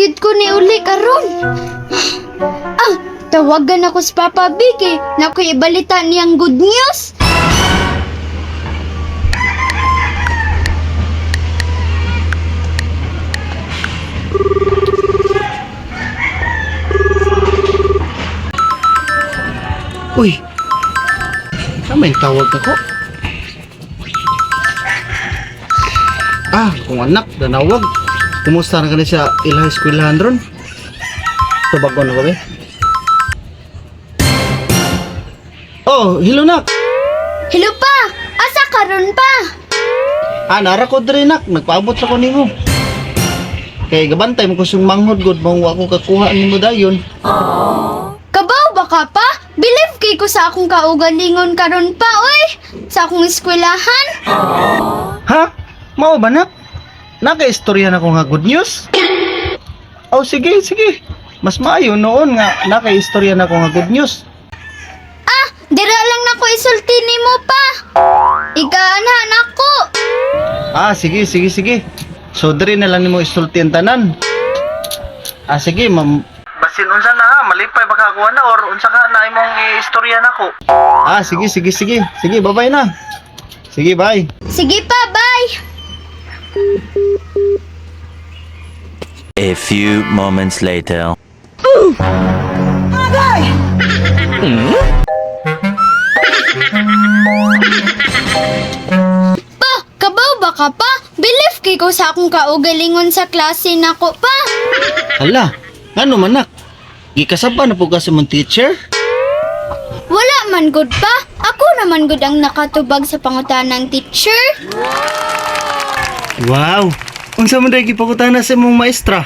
gyud ko ni uli karon. Ah, tawagan ako sa Papa B kay nakoy ibalita niyang good news. Uy! Tama yung tawag ako. Ah, kung anak, danawag. Kumusta na ka ni siya ilang eskwelahan ron? Tubagon na kami. Oh, hello nak. Hello pa, asa karon pa? Ah, nara ko diri nak, nagpaabot sa ko nimo. Kay gabantay mo ko siyang manghod god, mong wa ko kakuha nimo dayon. Kabaw ba ka pa? Believe kay ko sa akong kaugalingon karon pa, oy! Sa akong eskwelahan. Ha? Mao ba nak? Naka-istorya na ko nga good news. Oh, sige, sige. Mas maayo noon nga naka-istorya na ko nga good news. Ah, dira lang nako isulti nimo pa. Ikaanhan ako. Ah, sige, sige, sige. So diri na lang nimo isulti ang tanan. Ah, sige, ma'am. Basin unsa na ha, malipay baka kuha na or unsa ka na imong istorya nako. Ah, sige, sige, sige. Sige, bye-bye na. Sige, bye. Sige pa, bye. A few moments later. Pa, kabaw ba ka pa? Believe kay ko sa akong kaugalingon sa klase nako pa. Hala, ngano man nak? Gikasaba na po ka sa mong teacher? Wala man good pa. Ako naman good ang nakatubag sa pangutanang teacher. Wow! Unsa man dai gipangutana sa imong maestra?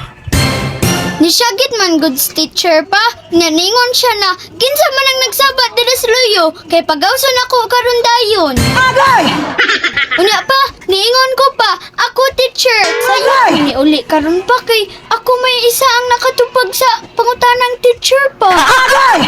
Nisyagit man good teacher pa. Naningon siya na kinsa man ang nagsabat diri sa luyo kay pagawson ako karon dayon. Agay! Unya pa, niingon ko pa, ako teacher. Sayo ni uli karon pa kay ako may isa ang nakatupag sa pangutanang teacher pa. Agay!